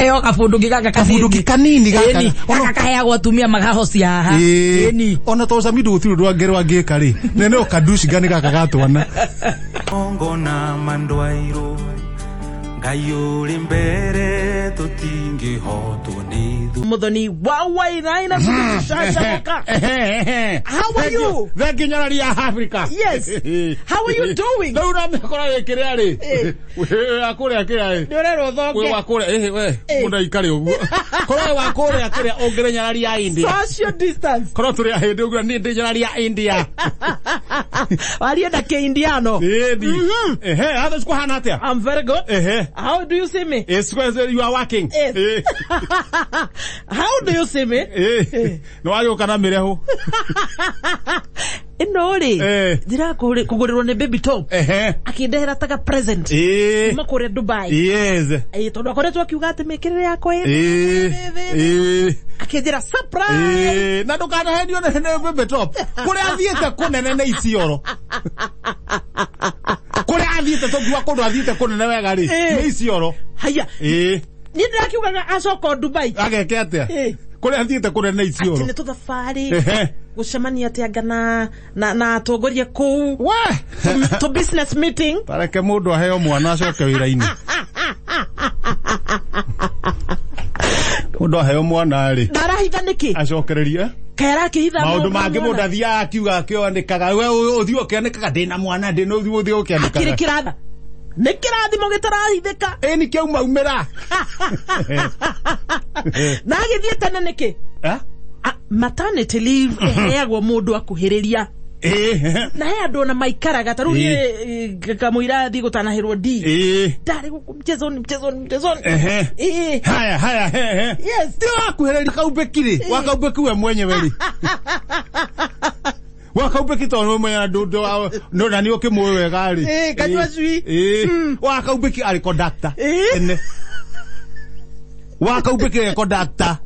Kaheo kabunduki gaka Kabunduki kanini gaka. Ĩni, gaka kaheagwo atumia magahocia haha. Ĩni. Ona to Samido gũtirĩ ũndũ angĩ angĩka rĩ, nene o kadushi gani gaka ga twana. Ngona mandwairo Ngai ũrĩ mbere tũtingĩhotwo nĩ thũ. Muthoni wa Wainaina kucanjamuka. How are you? Thank you nyarari ya Africa. Yes. How are you doing? Rĩu ũramĩkora wĩ kĩrĩa rĩ? Wĩ wa kũrĩa kĩrĩa rĩ? Nĩ ũrerwo Wĩ thonge. wa kũrĩa ĩhĩ we mũndũ aikare ũguo. Korwo wĩ wa kũrĩa kĩrĩa ũngĩrĩ nyarari ya India. Social distance. Korwo tũrĩ ahĩndĩ ũguo niĩ ndĩ nyarari ya India. Warie na kĩindiano. Ĩni. Ehe, hatha cikũhana atĩa? I'm very good. Ehe. How do you see me? It's you are working. Yes. How do you see me? Nĩ wagĩũka na mĩrehũ. Ĩno rĩ, njĩra kũgũrĩrwo nĩ baby top. Akĩndehera taka present. Kuma kũrĩa Dubai. Yes. Tondũ akoretwo akiuga atĩ mĩkĩrĩre yakwa ĩ akĩnjĩra surprise. Na ndũkanahenio nĩ baby top. Kũrĩa athiĩte kũnene nĩ Isiolo. Kũrĩa athiĩte tũngiuga kũndũ athiĩte kũnene wega rĩ, nĩ Isiolo. Haya, niĩ ndĩrakiugaga acoka o Dubai. Ageke atĩa? Kũrĩa athiĩte kũnene nĩ Atĩ Isiolo. nĩ tũthabarĩ gũcemania atĩ anga na atongoria kũu. We! To business meeting. Tareke mũndũ aheo mwana acoke wĩra-inĩ. Mũndũ aheo mwana rĩ, Ndarahitha nĩkĩ? acokererie Kaĩ arakĩhitha maũndũ mangĩ mwana? mũndũ athiaga akiuga akĩandĩkaga we ũthiĩ ũkĩandĩkaga ndĩna mwana ndĩna ũthiĩ ũthiĩ Akĩrĩ ũkĩandĩkaga. kĩratha. Nĩ kĩrathimo gĩtarahithĩka. Ĩni kĩaumaumĩra. Na agĩthiĩ tene nĩkĩ? Eh? Maternity leave ĩheagwo mũndũ akuhĩrĩria. Na he andũ ona maikaraga ta rĩu niĩ kamũira thiĩ gũtanahĩrwo D. Ndarĩ gũkũ mchezoni mchezoni mchezoni. Haya haya he he. Yes. Ti wakuhĩrĩria kaumbĩki rĩ, wakaumbĩki we mwenyewe rĩ. Wakaumbĩki tondũ nĩ mwenyewe ndũ na nĩ ũkĩmũĩ wega rĩ. Kanyua cui. Wakaumbĩki arĩ conductor. Ene. Wakaumbĩki e conductor.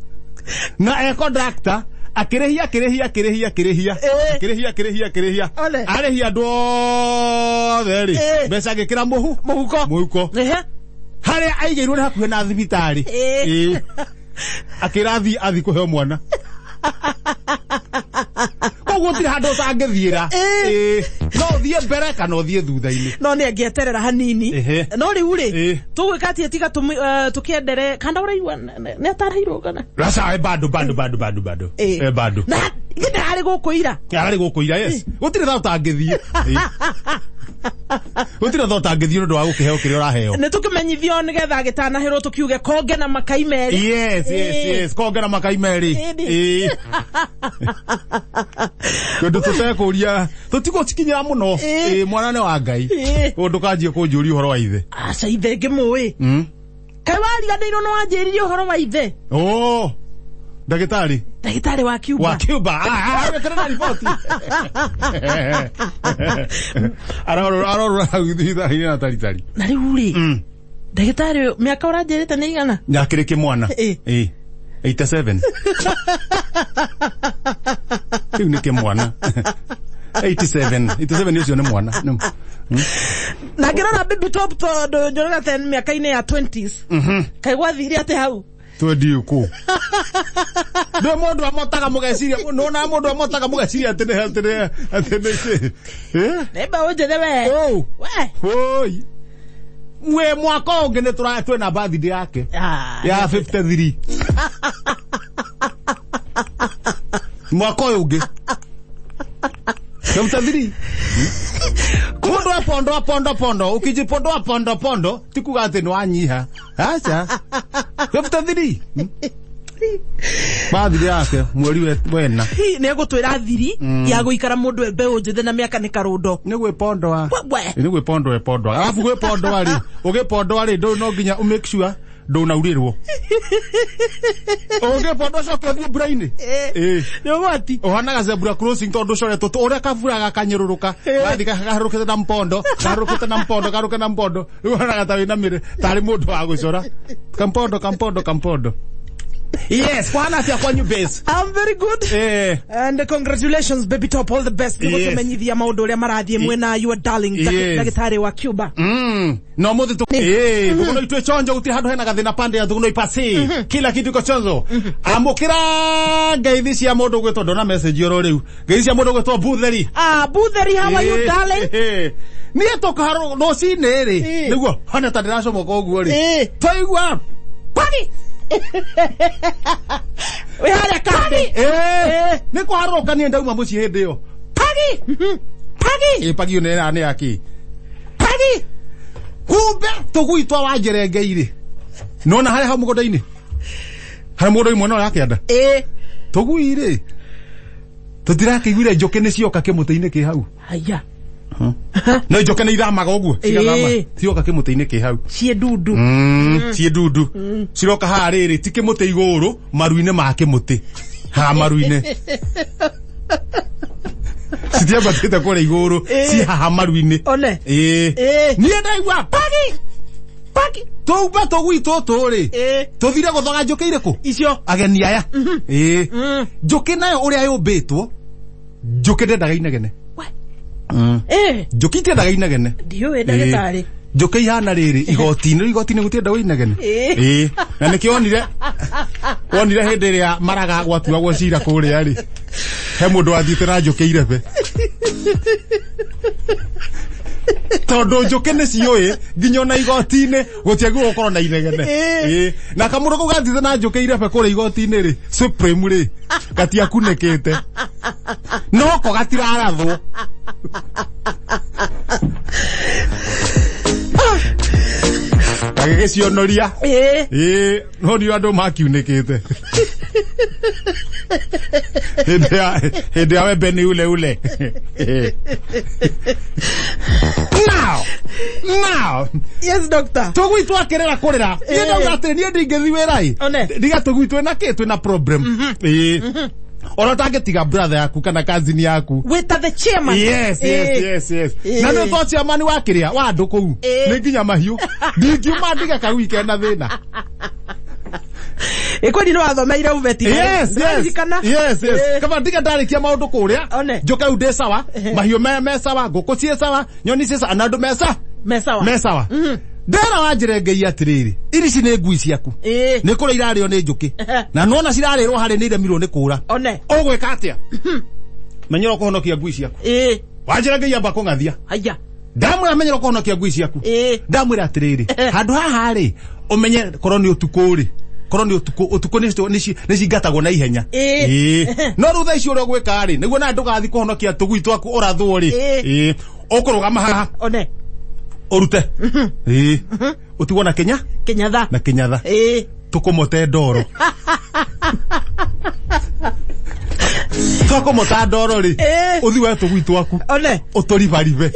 Na e conductor akĩrĩhia akĩrĩhia akĩrĩhia akĩrĩhia akĩrĩhia akĩrĩhia akĩrĩhia Ole. arĩhia andũ othe rĩ, mbeca agĩkĩra mũhu Mũhuko. mũhuko harĩa aigĩirwo nĩ hakuhĩ na thibitarĩ. Akĩra athiĩ athiĩ kũheo mwana. Koguo gũtirĩ handũ ũtangĩthiĩra. No ũthiĩ mbere kana ũthiĩ thutha-inĩ. No nĩ angĩeterera hanini. No rĩu rĩ, tũgwĩka atĩa tiga tũkĩendere kanda ũraigua nĩ atarairwo kana? Aca, bado bado bado bado bado. Bado. Na githĩ arĩ gũkũ ira? Arĩ gũkũ ira, yes. Gũtirĩ thaa ũtangĩthiĩ. Gũtirĩ thaa ũtangĩthiĩ nĩ ũndũ wa gũkĩheo kĩrĩa ũraheo. Nĩ tũkĩmenyithio nĩgetha gĩtanahĩrwo tũkiuge konge na makai merĩ. Yes, yes, yes. Konge na makai merĩ. Tondũ tũtekũria, tũtigũcikinyĩra mũno. Mwana nĩ wa Ngai. Ũguo ndũkanjie kũnjũria ũhoro wa ithe. Aca, ithe ngĩmũĩ. Kaĩ wariganĩirwo nĩ wanjĩririe ũhoro wa ithe? Oh, ndagĩtarĩ. Ndagĩtarĩ wa Cuba. Wa Cuba. Wekĩra na riboti. Arorora hau thibitarĩ-inĩ na taritari. Na rĩu rĩ, ndagĩtarĩ mĩaka ũranjĩrĩte nĩ igana? Akĩrĩ kĩmwana. 87. Kĩu nĩ kĩmwana. 87. 87 ũcio nĩ mwana. Na ngĩrora baby top tondũ njoraga ten mĩaka-inĩ ya 20s. Kaĩ gwathire atĩ hau? Twendi kũ? Nĩ mũndũ amotaga mũgeciria, nĩwona mũndũ amotaga mũgeciria atĩ nĩ atĩ nĩ atĩ nĩ Nĩ mbeũ njĩthĩ we. Oh. We. Oi. Mwe mwaka ũngĩ nĩ tũra twĩna birthday yake. Ya 53. Mwaka ũyũ ũngĩ. 53. Mũndũ apondoa pondo pondo, ukijipondoa pondo pondo, ti kuga atĩ nĩ wanyiha. Aca. 53. Birthday yake mweri wena. Nĩ egũtwĩra thiri ya gũikara mũndũ e mbeũ njĩthĩ na mĩaka nĩ karũndo. Nĩ gwĩpondoa. We. Nĩ gwĩpondoa ĩpondoa. Alafu gwĩpondoa rĩ, ũgĩpondoa rĩ, ndũ no nginya make sure ndũnaurĩrwo. Ũngĩpondoa coke ũthiĩ mbura-inĩ. Nĩ ũgwati. Ũhanaga zebra crossing tondũ ũcoretwo ũrĩa kabura gakanyũrũrũka, gathiĩ kaharũkĩte na mpondo, kaharũkĩte na mpondo, kaharũkĩte na mpondo. Rĩu ũhanaga ta wĩna mĩrĩ, tarĩ mũndũ wa gũcora. Kampondo, kampondo, kampondo. Yes, kwana atia kwanyu base. I'm very good. And congratulations baby top, all the best. Yes. Nigutumenyithia maundu uria marathie mwena your darling ndagitari wa Cuba. No muthi tu thuguno itwe chonjo gutiri handu hena gathina pande ya thuguno ipasi. Kila kitu iko chonjo. Amukira ngeithi cia mundu gwitwo ndona message oro riu. Ngeithi cia mundu gwitwo Butheri. Ah, Butheri, how are you darling? Nie tokaro rucini ri. Niguo hana ta ndiracomoka uguo ri. Twaigua Pagi. We had a kambi. Nĩ kũharũrũka niĩ ndauma mũciĩ hĩndĩ ĩyo. Pagi. Pagi. Pagi nĩ nĩ yaki. Pagi. Kumbe tũgui twa wanjerengeire. Nona harĩa hau mũgũnda-inĩ. Harĩa mũgũnda-inĩ mwena ũrĩa kĩanda. Tũgui rĩ. Tũtirakĩiguire njũkĩ nĩ cioka kĩmũtĩ-inĩ kĩ hau. Haya. No njũkĩ nĩ ithamaga ũguo. Cigathama. Cioka kĩmũtĩ-inĩ kĩ hau. Ciĩ ndundu. Ciĩ ndundu. Ciroka haha rĩrĩ ti kĩmũtĩ igũrũ maru-inĩ ma kĩmũtĩ. Ha maru-inĩ. Citiambatĩte kũrĩa igũrũ. Ci haha maru-inĩ. One. Niĩ ndaigua pagi. Pagi. Tũumba tũgui tũtũ rĩ. Tũthire gũthoga njũkĩ irĩkũ? Icio. Ageni aya. Njũkĩ nayo ũrĩa yũmbĩtwo. Njũkĩ ndendaga inegene. Njũkĩ itiendaga inegene. Ndiũĩ ndagĩtarĩ. Njũkĩ ihana rĩrĩ igoti-inĩ, igoti-inĩ gũtiendagwo inegene. Na nĩkĩo wonire hĩndĩ ĩrĩa maraga gwatuagwo cira kũrĩa rĩ. He mũndũ wathiĩte na njũkĩ irebe. Tondũ njũkĩ nĩ ciũĩ nginya ona igoti-inĩ gũtiagĩrĩirwo gũkorwo na inegene. Na kamũndũ kau gathiĩte na njũkĩ irebe kũrĩa igoti-inĩ rĩ, Supreme rĩ, gatiakunĩkĩte. Noko gatirarathwo. Gagĩgĩcionoria. No nĩ andũ makiunĩkĩte. Hĩndĩ ya wembe nĩ ule ule. Now. Yes, doctor. Tũgui twakĩrĩra kũrĩra. Niĩ ndauga atĩrĩ, niĩ ndingĩthiĩ wĩra-ĩ. Ndiga tũgui twĩna kĩ? Twĩna problem. Ona ũtangĩtiga brother yaku kana cousin yaku. Wĩta the chairman. Yes, yes, yes, yes. Na nĩ to chairman wa kĩrĩa wa andũ kũu. Nĩ nginya mahiũ. Ndingiuma ndige kagui kena thĩna. Kwani nĩ wathomeire ubeti. Yes, yes. Yes, yes. Kaba ndiga ndarĩkia maũndũ kũrĩa. Njũke rĩu ndĩ sawa. Mahiũ me sawa, ngũkũ ciĩ sawa, nyoni ciĩ sawa, na andũ me sawa. Me sawa. Ndera wanjĩre Ngai atĩrĩrĩ, iri ici nĩ ngui ciaku. Nĩ kũrĩa irarĩo nĩ njũkĩ. Na nona cirarĩrwo harĩ nĩ iremirwo nĩ kũra. Ũgwĩka atĩa? Menyera ũkũhonokia ngui ciaku. Wanjĩra Ngai amba kũng'athia. Haya. Ndamwĩra menyera ũkũhonokia ngui ciaku. Ndamwĩra atĩrĩrĩ, handũ haha rĩ, ũmenye korwo nĩ ũtukũ rĩ. Korwo nĩ ũtukũ, ũtukũ nĩ cingatagwo na ihenya. No rĩu thaa ici ũrĩa ũgwĩka rĩ, nĩguo na ndũgathiĩ kũhonokia tũgui twaku ũrathwo rĩ. Ũkũrũgama haha. One. Ũrute. Ũtigwo na Kenya? Kinyatha. Na Kinyatha. Tũkũmote ndoro. Twakomota ndoro rĩ. Ũthiĩ woe tũgui twaku. One. Ũtũribaribe.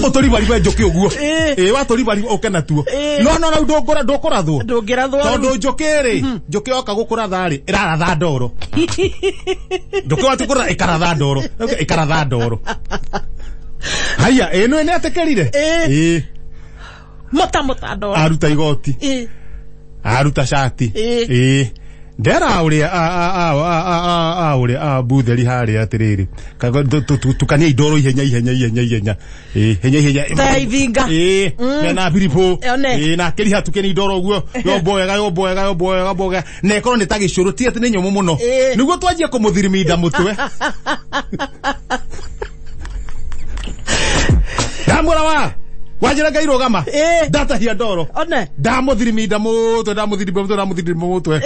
Ũtũribaribe njũkĩ ũguo. Watũribaribe ũke natuo. No no rĩu ndũkũrathwo. Ndũngĩrathwo. Tondũ njũkĩ rĩ, njũkĩ yoka gũkũratha rĩ, ĩraratha ndoro. Njũkĩ watukũratha ĩkaratha ndoro. Ĩkaratha ndoro. Haya, ĩno nĩ etĩkĩrire. Mota mota ndoro. Aruta igoti. Aruta cati. Ndera ũrĩa ũrĩa Butheri harĩa atĩrĩrĩ. Tukania indoro ihenya ihenya ihenya ihenya. Ihenya ihenya. Ta ithinga. Na biribũ. Na kĩriha tukenia indoro ũguo. Yombo wega yombo wega yombo wega yombo wega. Na ĩkorwo nĩ ta gĩcũrũ ti atĩ nĩ nyũmũ mũno. Nĩguo twanjie kũmũthiriminda mũtwe. Ndamwĩra wa wanjĩra Ngai rũgama. Ndatahia ndoro. One. Ndamũthiriminda mũtwe, ndamũthirimba mũtwe, ndamũthirimba mũtwe.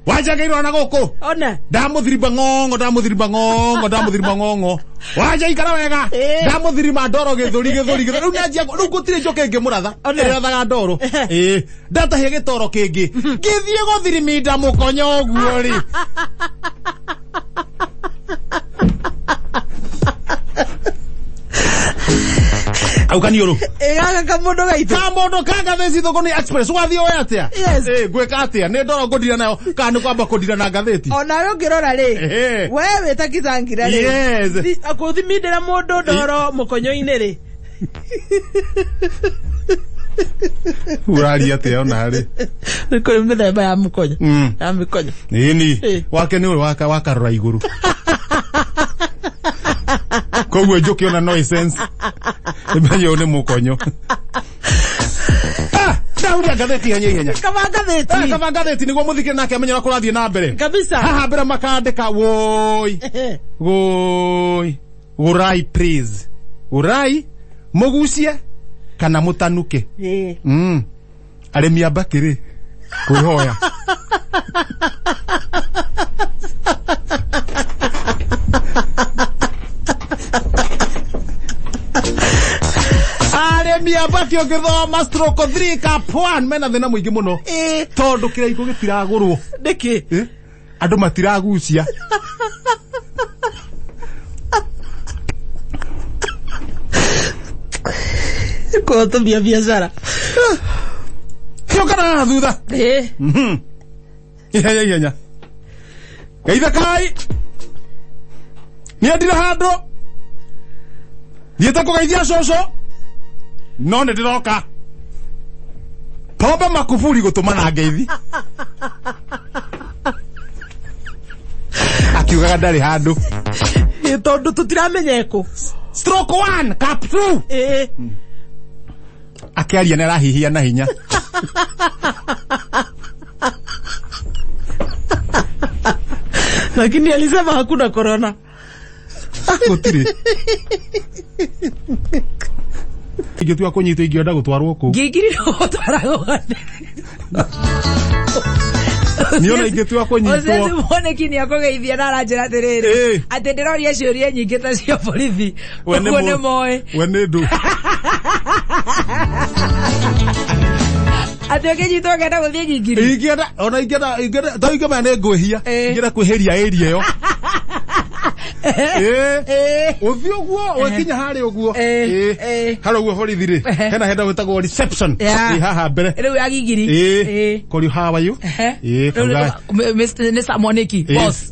Wanjĩra Ngai rũgama gũkũ. One. Ndamũthirimba ng'ong'o, ndamũthirimba ng'ong'o, ndamũthirimba ng'ong'o. Wanja ikara wega. Ndamũthirima ndoro gĩthũri gĩthũri gĩthũri. Rĩu nĩanjia rĩu gũtirĩ njũkĩ ĩngĩmũratha. Ĩrathaga ndoro. Ndatahia gĩtoro kĩngĩ. Ngĩthiĩ gũthiriminda mũkonyo ũguo rĩ. Au kaniũrũ. Gaka kamũndũ gaitũ. Kamũndũ ka ngathĩti Thũngũni Express wathiĩ woe atĩa? Yes. Ngwĩka atĩa? Nĩ ndoro ngũndira nayo kana nĩ kwamba kũndira na ngathĩti? Onawe ũngĩrora rĩ, we wĩ ta Kizangira rĩ. Yes. Kũthimindĩra mũndũ ndoro mũkonyo-inĩ rĩ. Uraria atia ona harĩ Nĩ kũrĩ mĩthemba ya mũkonyo. Ya mĩkonyo. Ĩni wake nĩ ũrĩ wakarora igũrũ. Koguo njũkĩ ona no sense. Ĩmenye ũyũ nĩ mũkonyo. Ndahuria ngathĩti ihenya ihenya. Kaba ngathĩti. Kaba ngathĩti nĩguo mũthikĩre nake amenye ũrĩa kũrathiĩ na mbere. Kabisa. Haha mbere makandĩka woi. Woi. Gũrai please. Gũrai mũgucie kana mũtanuke. Arĩmi a mbakĩ rĩ kwĩhoya. Arĩmi a mbakĩ ũngĩthoma stroke 3 cup 1 mena thĩna mũingĩ mũno. Tondũ kĩraikũ gĩtiragũrwo. Nĩkĩ? Andũ matiragucia. Kũhotithia biacara. Kĩũngana haha thutha. Ihenya ihenya. Geithakai. Niĩ ndirĩ handũ. Thiĩte kũgeithia cũcũ. No nĩ ndĩroka. Pombe Makufuri gũtũmana ngeithi. Akiugaga ndarĩ handũ. Tondũ tũtiramenya ĩkũ. Stroke 1 cup 2. Akĩaria nĩ arahihia na hinya. Lakini alisema hakuna corona. Gũtirĩ. Ingĩtua kũnyitwo ingĩenda gũtwarwo kũu. Ngingiri gũtwaragwo. Niona ingĩtua kũnyitwo. Ũcio Mwaniki nĩ akũgeithia na aranjĩra atĩrĩrĩ. Atĩ ndĩroria ciũria nyingĩ ta cia borithi. Ũguo nĩ moĩ. We nĩ ndũ. Atĩ ũkĩnyitwo ũkĩenda gũthiĩ nyingiri. Ingĩenda ona ingĩenda ta ingĩmenya nĩ ngwĩhia. Ingĩenda kwĩhĩria area ĩyo. Ũthiĩ ũguo ũgĩkinya harĩa ũguo. Harĩa ũguo borithi rĩ. Hena henda gwĩtagwo reception. Haha mbere. Rĩu ya gigiri. Kori how are you? Nĩ Sam Mwaniki boss.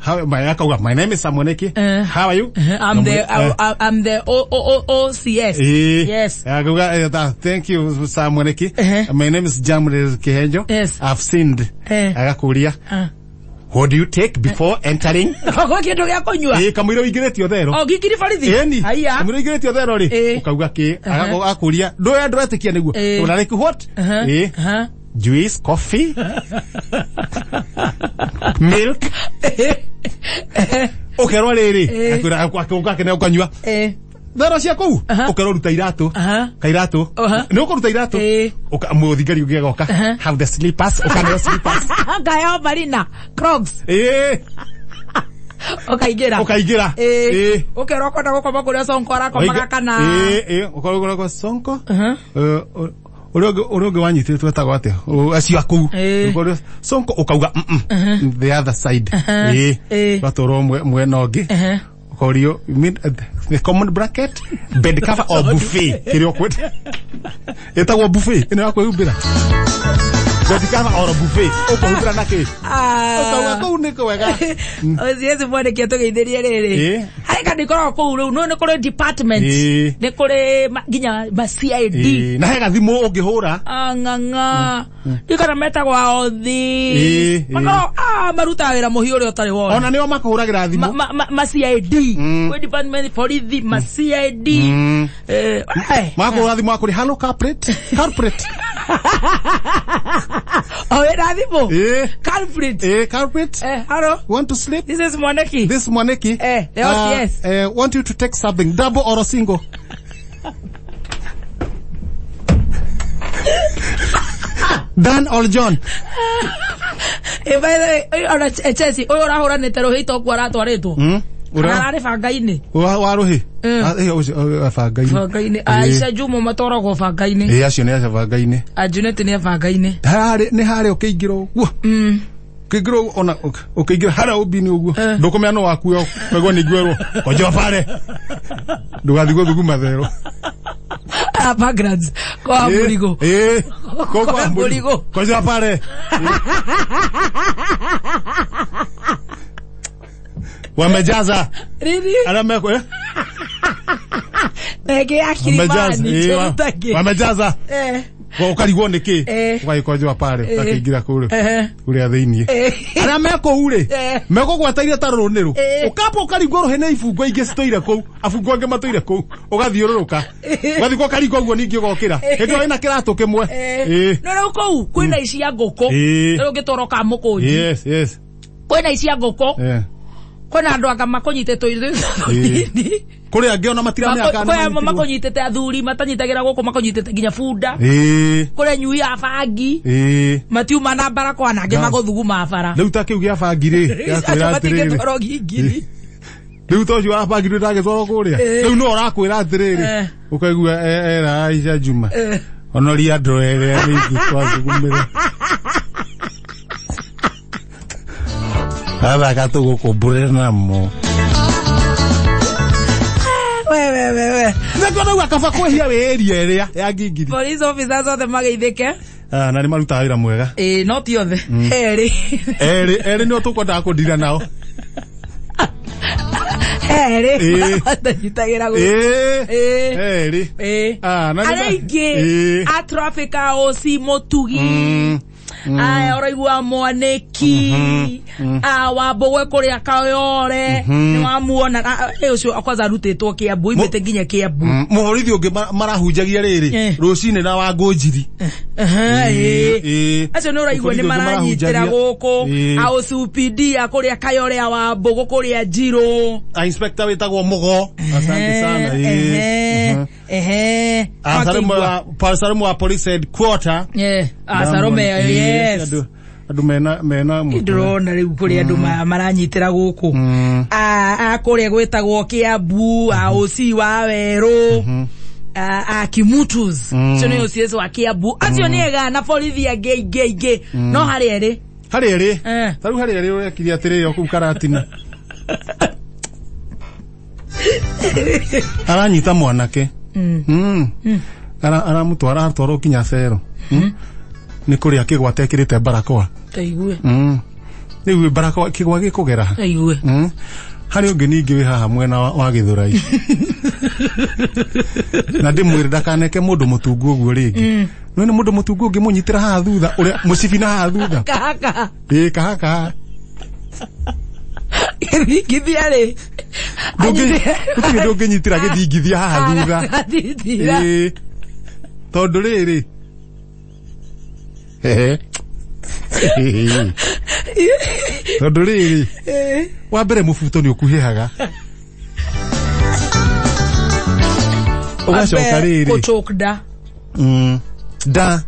How my akauga my name is Sam Mwaniki. How are you? I'm the I'm the OCS. Yes. Akauga thank you Sam Mwaniki. My name is Jamre Kihenjo. Yes. I've sinned. Agakuria. What do you take before entering? Kwa kindu gĩa kũnyua. Kamũira ũingĩrĩte thero. O ngingiri borithi. Ĩni. Kamũira ũingĩrĩte thero rĩ. Ukauga kĩ? Agakuria. Ndũĩ andũ etĩkia nĩguo. Una like what? Juice, coffee, milk. Ũkerwo rĩrĩ. Akwĩra akĩũka ũkanyua. Thero cia kũu. Ũkerwo ruta iratũ. Kairatũ. Nĩ ũkũruta iratũ. Mũthigari ũngĩ agoka. Have the slippers. Ũkaneo slippers. Ngayo Marina. Crocs. Ũkaingĩra. Ũkaingĩra. Ũkerwo ũkwenda gũkoma kũrĩa Sonko arakomaga kana. Ũkorwo Sonko. Ũrĩa ũngĩ wanyitĩtwo etagwo atĩa? Acio a kũu. Sonko ũkauga the other side. Ũgatwarwo mwena ũngĩ. Ũkorio, you mean the common bracket, bed cover or buffet? Kĩrĩa ũkwenda. Ĩtagwo buffet, ĩno ya kwĩhumbĩra. Bed cover or buffet, ũkũhumbĩra na kĩ? Ũkauga kũu nĩ kwega. Ũcio Mwaniki atũgeithĩrie rĩrĩ. Harĩ kana ikoragwo kũu rĩu, no nĩ kũrĩ department. Nĩ kũrĩ nginya ma CID. Na he gathimũ ũngĩhũra. Ng'ang'a. Ndikana metagwo othi. Makoragwo marutaga wĩra mũhiũ ũrĩa ũtarĩ wona. Ona nĩo makũhũragĩra thimũ. Ma CID. Kwĩ department borithi ma CID. Makũhũra thimũ akũrĩ hello culprit. Culprit. Oh, wĩna thimũ? Culprit. Culprit. Hello. Want to sleep? This is Mwaniki. This Mwaniki. The OCS. Want you to take something, double or a single. Dan or John? By the way, ona Chelsea, ũyũ ũrahũranĩte rũhĩ tokuo aratwarĩtwo. Ararĩ banga-inĩ. Wa rũhĩ? Banga-inĩ. Banga-inĩ. Aisha Juma matwaragwo banga-inĩ. Acio nĩ acio banga-inĩ. Junet nĩ banga-inĩ. Nĩ harĩa ũkĩingĩra ũguo. Ũkĩingĩra ona ũkĩingĩra harĩa ũmbi-inĩ ũguo. Ndũkũmenya no wakuo ũkaigua nĩ ngwerwo. Konjoa pale. Ndũgathiĩ gũthuguma thero. Backgrounds. Kwa mũrigo. Kwa mũrigo. Konjoa pale. Wamejaza. Really? Arĩa mekũ Na ĩngĩ ya Kilimani Cherutaki. Wamejaza. Ukarigwo nĩ kĩ ũgagĩkonjwa pale ũgakĩingĩra kũrĩa kũrĩa thĩinĩ arĩa me kũu rĩ mekũgwatairie ta rũrũnĩrũ ũkamba ũkarigwo rũhĩ nĩ ibungo ingĩ citũire kũu abungo angĩ matũire kũu ũgathiũrũrũka ũgathiĩ ũkarigwo ũguo ningĩ ũgokĩra hĩndĩ ĩyo wĩna kĩratũ kĩmwe. No rĩu kũu kwĩna ici ya ngũkũ rĩu ũngĩtwarwo Kamũkũnji. Yes, yes. Kwĩna ici ya ngũkũ kwĩna andũ anga makũnyitĩtwo ithuĩ kũrĩ angĩ ona matiramenya kana kwĩ amwe makũnyitĩte athuri matanyitagĩra gũkũ makũnyitĩte nginya bunda. Kũrĩ nyui ya bangi matiuma na barakoa na angĩ magũthuguma bara. Rĩu ta kĩu gĩa bangi rĩ gĩakwĩra atĩrĩrĩ rĩu ta ũcio wa bangi ndagĩtwarwo kũrĩa rĩu no ũrakwĩra atĩrĩrĩ ũkaigua era Aisha Juma onoria andũ erĩa nĩ twathugumĩra athaka tũgũkũmbũrĩra namo. We. Nĩkuona rĩu akaba kwĩhia wĩ area ĩrĩa ya Ngingiri. Police officers othe mageithĩke. Na nĩ marutaga wĩra mwega. No ti othe. Erĩ. Erĩ nĩo tũkwendaga kũndira nao. Erĩ. Matanyitagĩra gũkũ. Erĩ. Arĩa aingĩ a traffic a OC Mũtugi. Aya ũraigua Mwanĩki Wambũgwe kũrĩa Kayore nĩwamuona ũcio kwanza arutĩtwo Kĩambu imĩte nginya Kĩambu. Mũhorithi ũngĩ marahunjagia rĩrĩ rũcinĩ na Wangũnjiri. Acio nĩ ũraigua nĩ maranyitĩra gũkũ a OCPD a kũrĩa Kayore a Wambũgũ kũrĩa Njirũ. A inspector wĩtagwo Mũgo. Asante sana. Salome wa police headquarter. Salome, yes. Andũ mena ndĩrona rĩu kũrĩa andũ maranyitĩra gũkũ a kũrĩa gwĩtagwo Kĩambu a OC wa Werũ a Kimutus ũcio nĩ OCS wa Kĩambu acio nĩ ega na borithi angĩ aingĩ no harĩ erĩ ta rĩu harĩ erĩ ũrekire atĩrĩrĩ o kũu Karatina aranyita mwanake aramũtwara atwarwo kinya cero nĩ kũrĩa kĩgwa atekĩrĩte barakoa. Taigue. Rĩu barakoa kĩgwa gĩkũgera. Taigue. Harĩ ũngĩ ningĩ wĩ haha mwena wa Gĩthũrai. Na ndĩmwĩre ndakaneke mũndũ mũtungu ũguo rĩngĩ. No nĩ mũndũ mũtungu ũngĩmũnyitĩra haha thutha ũrĩa mũcibi na haha thutha. Kahaka. Kahaka. Gĩthingithia rĩ. Gũtirĩ ndũngĩnyitĩra gĩthingithia haha thutha. Tondũ rĩrĩ tondũ rĩrĩ wa mbere mũbuto nĩ ũkuhĩhaga ũgacoka rĩrĩ gũchoke nda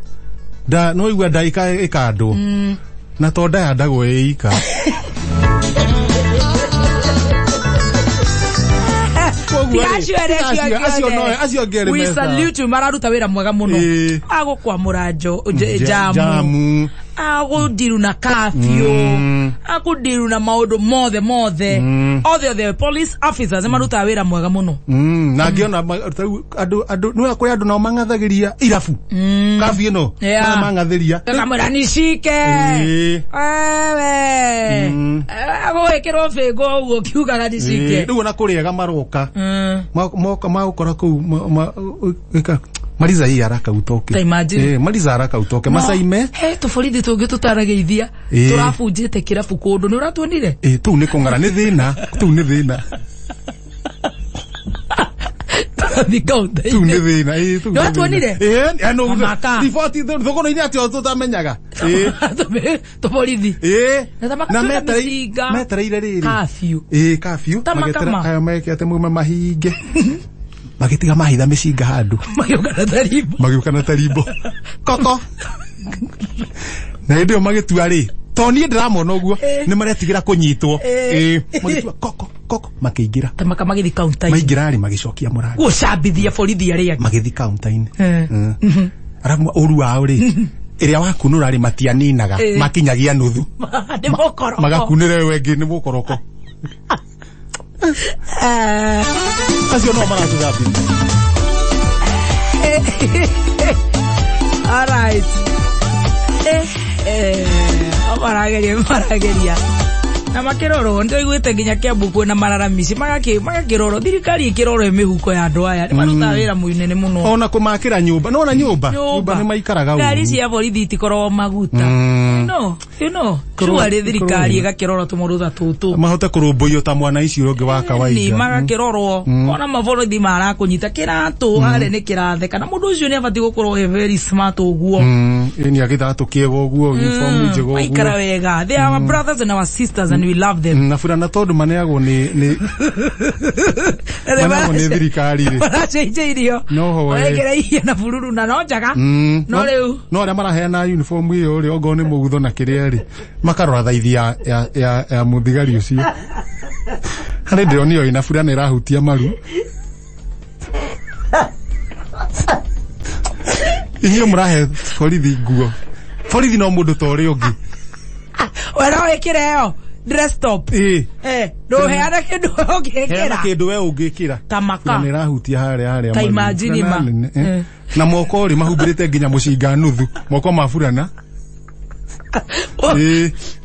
nda no igua nda ĩkandwo na to nda yandagwo ĩ ika. We salute you mararuta wĩra mwega mũno agũkwamũra jamu agũndiru na curfew agũndiru na maũndũ mothe mothe othe police officers marutaga wĩra mwega mũno. Na ngĩona andũ nĩ kũrĩ andũ nao mang'athagĩria irabu curfew ĩno mang'athĩria kamwĩra nishike wewe agũgĩkĩrwo bĩngũ ũguo kiugaga nishike. Rĩu ona kũrĩ ega maroka moka magũkora kũu Mariza hii haraka utoke. Mariza haraka utoke. Masaime. Tũborithi tũngĩ tũtarageithia. Tũrabunjĩte kĩrabu kũndũ nĩ ũratuonire? Tũu nĩ kũng'ara nĩ thĩna. Tũu nĩ thĩna. Tũu nĩ thĩna. Tũu nĩ thĩna. Nĩwatuonire? Riboti thogoro-inĩ atĩ o tũtamenyaga. Tũborithi. Na metereire rĩrĩ. Curfew. Curfew. Mageterera meke atĩ mume mahinge. Magĩtiga mahitha mĩcinga handũ magĩũka na tarimbo koko na hĩndĩ ĩyo magĩtua rĩ to niĩ ndĩramona ũguo nĩ maretigĩra kũnyitwo magĩtua koko koko makĩingĩra tamaka magĩthi counter-inĩ maingĩra rĩ magĩcokia mũrango gũcambithia borithi arĩa angĩ magĩthi counter-inĩ arabu ũru wao rĩ ĩrĩa wakunũra rĩ matianinaga makinyagia nuthu nĩ mũkoroko magakunĩra ĩyo ĩngĩ nĩ mũkoroko. Acio no maratũthambia. All right. Marageria. Na makĩrorwo nĩtwaiguĩte nginya Kiambu kwĩna mararamici magakĩrorwo thirikari ĩkĩrorwo mĩhuko ya andũ aya nĩ marutaga wĩra mũnene mũno ona kũmakĩra nyũmba nona nyũmba nyũmba nĩ maikaraga ngari cia borithi itikoragwo maguta you know surely thirikari ĩgakĩrora tũmũrũtha tũtũ mahote kũrũmbũiyo ta mwana ici ũrĩa ũngĩ wa kawaida ni magakĩrorwo ona maborithi marakũnyita kĩratũ harĩa nĩ kĩratheka na mũndũ ũcio nĩ abatiĩ gũkorwo e very smart ũguo ĩni agĩthatũ kĩega ũguo uniform njega ũguo maikara wega. They are our brothers and our sisters and we love them. Na burana tondũ maneagwo nĩ maneagwo nĩ thirikari rĩ maracenjeirio marekĩra irio na bururu na no njega no rĩu no arĩa maraheana uniform ĩyo rĩ ongorwo nĩ mũgutho na kĩrĩa rĩ makarora thaithi ya mũthigari ũcio harĩ ndĩronio ĩna burana ĩrahutia maru. Inyuĩ mũrahe borithi nguo borithi no mũndũ ta ũrĩa ũngĩ we no wĩkĩre ĩyo dress top ndũheana kĩndũ ũngĩkĩra heana kĩndũ we ũngĩkĩra tamaka na ĩrahutia harĩa ta imagine ma na moko rĩ mahumbĩrĩte nginya mũcinga nuthu moko ma burana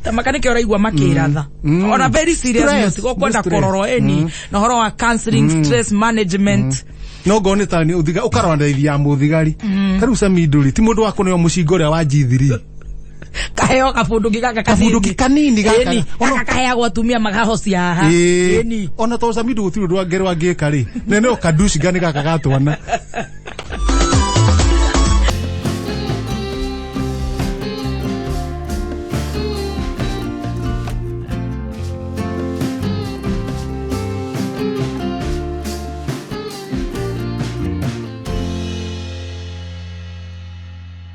tamaka nĩkĩo ũraigua makĩratha ona very serious note gũkwenda kũrorwo ĩni na ũhoro wa counseling stress management no ngone ta ni uthiga ukarora ndaithi ya muthigari ta riu Sami Nduri ti mundu wa kuneo mucinga uria wa G3 kaheo kabunduki gaka kabunduki kanini gaka ona kaheagwo atumia magahocia haha ona to Sami Nduri gutiri undu angerwo angika ri nene ukaduci gani gaka gatwana.